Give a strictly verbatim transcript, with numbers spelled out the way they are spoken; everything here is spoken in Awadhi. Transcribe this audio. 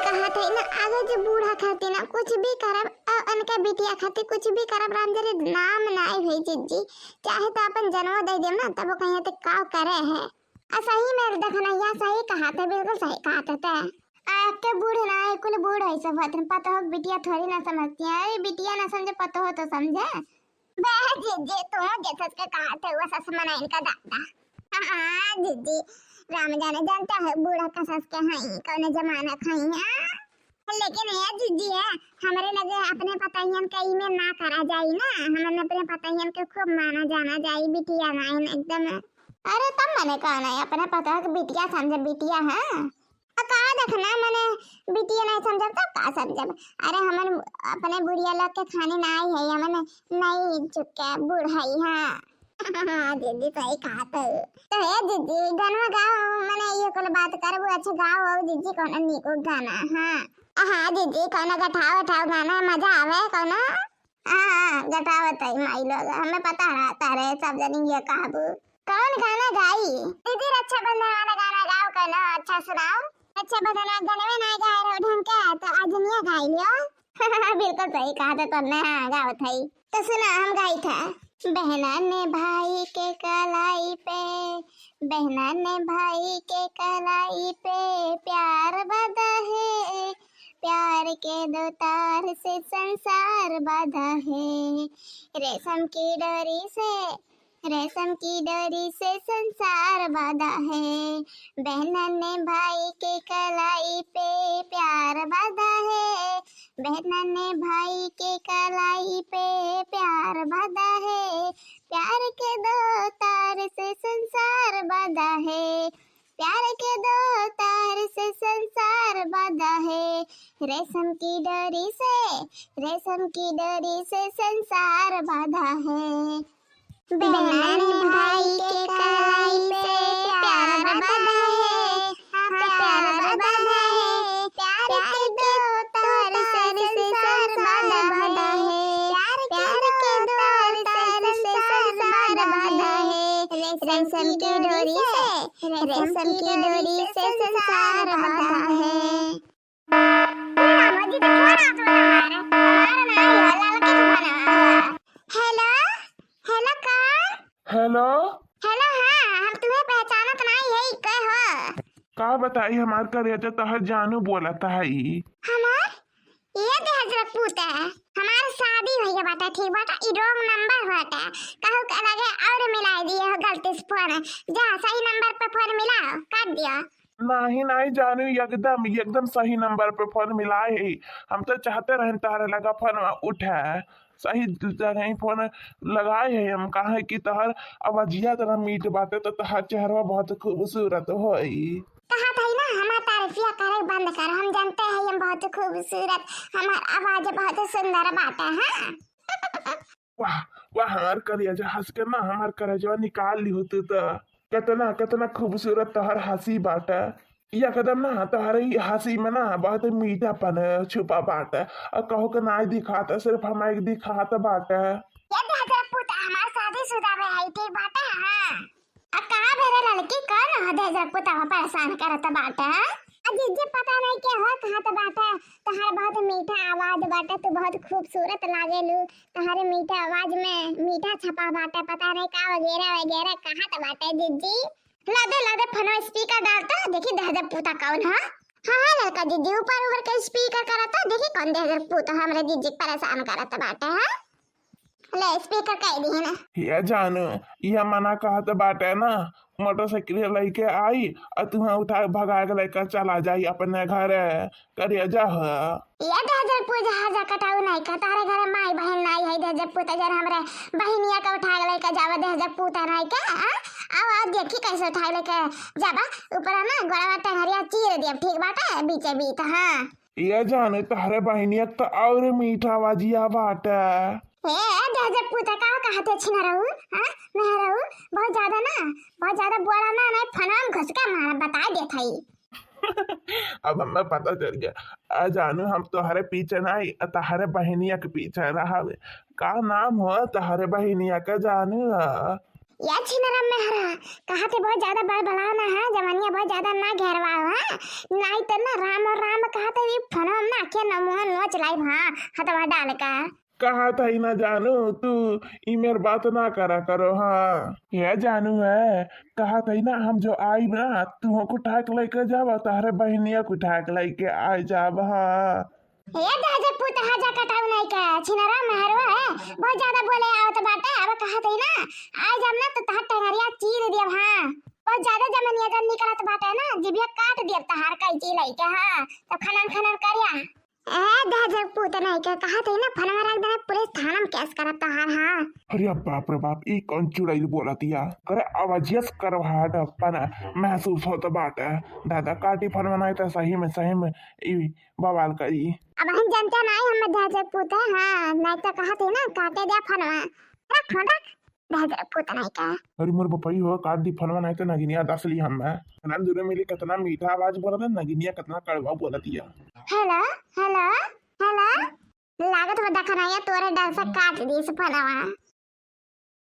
कहत है ना, आगे जो बूढ़ा खातिर ना कुछ भी करब, अ, उनका बिटिया खातिर कुछ भी करब, राम जरे नाम नाई भई जिज्जी, चाहे तो अपन जनमो दे देम ना, तब वो कहिए तो का करे है। आ सही में देखना, या सही कहत है, बिल्कुल सही कहत है ते। आ के बूढ़ ना है, कुल बूढ़ है सब, हतन पतोह के बिटिया थोड़ी ना समझती है। अरे बिटिया ना समझे, पतोह तो समझे। बे जिज्जी, तू जे सस के कहत है, वो सस मना इनका दादा। हाँ जिज्जी, राम जाने जानता है बूढ़ा का सस के हई, कौने जमाना के हई, हाँ? लेकिन ये जिज्जी है, हमरे लगे अपने पतोहियन के ई में ना करा जाई ना, हमन अपने पतोहियन के खूब माना जाना जाई, बिटिया माइन एकदम। अरे तब मने कहा नहीं, अपने पतोह के बिटिया समझे, बिटिया है। आ का देखना, मने बिटिया नहीं समझब तब का समझब? अरे हमन अपने बुढ़िया लोग के खानी ना आई है, हमन नहीं चुके बूढ़ाई, हाँ। हाँ जिज्जी, सही कहत है। तो हे जिज्जी, गनवा गाओ, मने ये कुल बात करबू, अच्छा गाओ हो जिज्जी, कौनो नीको गाना। हाँ, हाँ जिज्जी, कौनो गठाओ उठाओ गाना, मजा आवे कौनो। हाँ, हाँ, गठावत है माई लोग, हमें पता रहता रे, सब जनी ये कहबू। कौन गाना गाई? दीदी, रक्षाबंधन वाला गाना गाओ कौनो, अच्छा सुनाओ। रक्षाबंधन वाला गाना में ना गाए रहो ढंग के, तो आज नहीं गाई लियो। बिल्कुल सही कहा तो तुमने, हाँ, गावत है। तो सुना, हम गाई था। बहना ने भाई के कलाई पे, बहना ने भाई के कलाई पे प्यार बंधा है, प्यार के दो तार से संसार बंधा है, रेशम की डोरी से, रेशम की डोरी से संसार बंधा है, बहना ने भाई के कलाई पे प्यार बंधा है, बहना ने भाई के कलाई पे प्यार बंधा है, प्यार के दो तार से संसार बंधा है, प्यार के दो तार से संसार बंधा है, रेशम की डोरी से, रेशम की डोरी से संसार बंधा है। बहना ने भाई के कलाई पे प्यार बंधा है, हाँ, प्यार बंधा है, प्यार के दो तार से संसार बंधा है, प्यार के दो तार से संसार बंधा है, रेशम की डोरी से, रेशम की डोरी से संसार बंधा है। अरे रामा जी, तो फोन आवत बा हमार। हमार ना आइल, ललके के फोन आवा। हेलो, हेलो, कौन? हेलो। हेलो, हाँ, हम तुम्हें पहचानत नाई है, के हो? का बताई, हमार करेजा तोहर जानू बोलत है ई। हमार? ये दे हजरत पूत है, हमार शादी होइया बाटे, ठीक बाटे, ई wrong number बाटे, कहू के लगे और मिलाई दिए हो गलती से फोन। जा, सही नंबर पे फोन मिलाओ, काट दियो। नाही, नाही जानू, एकदम, एकदम सही नंबर पे फोन मिलाए है। हम तो चाहते रहन तोहरे लगा फोन उठे, सही जगह ही फोन लगाए है हम। काहे कि तोहर आवाजिया इतना मीठ बाटे, तो तोहर चेहरवा बहुत खूबसूरत होई। कहा था ना, हमार तारीफिया करे बंद कर, हम जानते हैं हम बहुत खूबसूरत, हमार आवाज बहुत सुंदर बाटे, हाँ। वाह, वाह, हमार करेजा हंस के ना, हमार करेजवा निकाल ली होती तो। कितना, कितना खूबसूरत तोहर हंसी बाटे। एकदम ना, तोहर ई हंसी में ना बहुत मीठापन छुपा बाटे। और कहू के नाई दिखाता, सिर्फ हमारे दिखाता बाटे। ये दे हजरत पूत, हमार शादीशुदा में है, ठीक बाटे, हाँ। आ कहाँ भेरे लड़की, कौन हो दे हजरत पूत, परेशान करत बाटे, हाँ? आ जिज्जी, पता नहीं के हो, कहाँ तो बाटे, तोहर बहुत मीठा आवाज बाटे, तू बहुत खूबसूरत लागेलू। तोहरे मीठा आवाज में मीठा छपा बाटे, पता नहीं का वगैरह वगैरह कहत बाटे जिज्जी। ला दे, ला दे, फोनवा speaker डाल तो, देखी दे हजरत पूता कौन ह। हाँ, हाँ, लड़का जिज्जी, ऊपर, ऊपर के speaker करत, देखी कौन दे हजरत पूता हमरे जिज्जी के परेशान करत बाटे, हाँ? ले, speaker कह दी है ना। ये जानू, ये मना कहत बाटे ना, मोटरसाइकिल लेके आई और तुम्हें उठा के भगा के लेकर चला जाई अपने घरे। करेजा हो। ये दे हजरत पूत, हजर कटाऊ नहीं का, तोहरे घरे माई बहन नहीं है, दे हजरत पूत, जर हमरे बहिनिया के उठा के लेके जावे दे हजरत पूत नहीं का, हाँ? आओ, आओ, देखी कैसे उठा के लेके जाबा, ऊपर ना गोड़वा टंगरिया चीर दिया, ठीक बाटे, बीचे बीत, हाँ। ये जाने तोहरे बहिनिया के तो और मीठा आवाजिया बाटे। ए, दे हजरत पूत, का कहते छिनरऊ, हाँ? मेहरऊ, बहुत ज्यादा ना, बहुत ज्यादा बोला ना, नहीं फोनवा में घुस के मारा, बता देत हई। अब हमें पता चल गया। आ जानू, हम तोहरे पीछे नहीं, आ तोहरे बहिनिया के पीछे रहबे। का नाम हो तोहरे बहिनिया का जानू ह? या छिनरा मेहरा, कहा थे बहुत ज्यादा बड़बड़ाओ ना, हाँ, जवनिया बहुत ज्यादा ना घेरवाओ, हाँ, नाहीं तो ना राम और राम कहा थे, ये फोनवा में ना के न मुँह नोच लाइब, हाँ, हथवा डाल का। कहा थे ना जानू, तू ई मेर बात ना करा करो, हाँ। ये जानू है, कहा थे ना हम जो आइब ना, तू हमको ठाक लेके जाब, तहरे बहनिया को ठाक लेके आ जाब, हाँ। ए दहजर पूत, हजा कटाऊ नाहीं के, छिनरा मेहरवा है, बहुत ज्यादा बोले आवत बाटे। अब कहत ही ना, आइ जाब ना तो तहार टंगरिया चीर दियब, हाँ। बहुत ज्यादा जमनिया जब निकलत बाटे ना, जिभिया काट दियब तहार कैंची लइके, हाँ। तो खनन खनन करिया। ए दहजर पूत नाहीं के, कहत ही ना, फोनवा रख देना, पुलिस थाना में केस करब तहार, हाँ। अरे बाप रे बाप, ई कौन चुड़ैल बोलतिया? करे आवाजिया से करवाहट अपन महसूस होत बाटे। दादा काटी फोनवा नाहीं तो सही में, सही में ई बवाल करी। अब हम जनते नाहीं, हम दहजर पूत है, हाँ, नाहीं तो कहत ही ना, काटे दे फोनवा। रख फोन रख, दहजर पूत नाहीं का। अरे मोर बपई हो, काट दी फोनवा, नाहीं तो नगिनिया दस ली हम। नंदुरे मिली कितना मीठा आवाज बोलत है, नगिनिया कितना कड़वा बोलतिया। हेलो, हेलो, हेलो। लागत बा दखनाया तोरे डर से काट दी से फोनवा।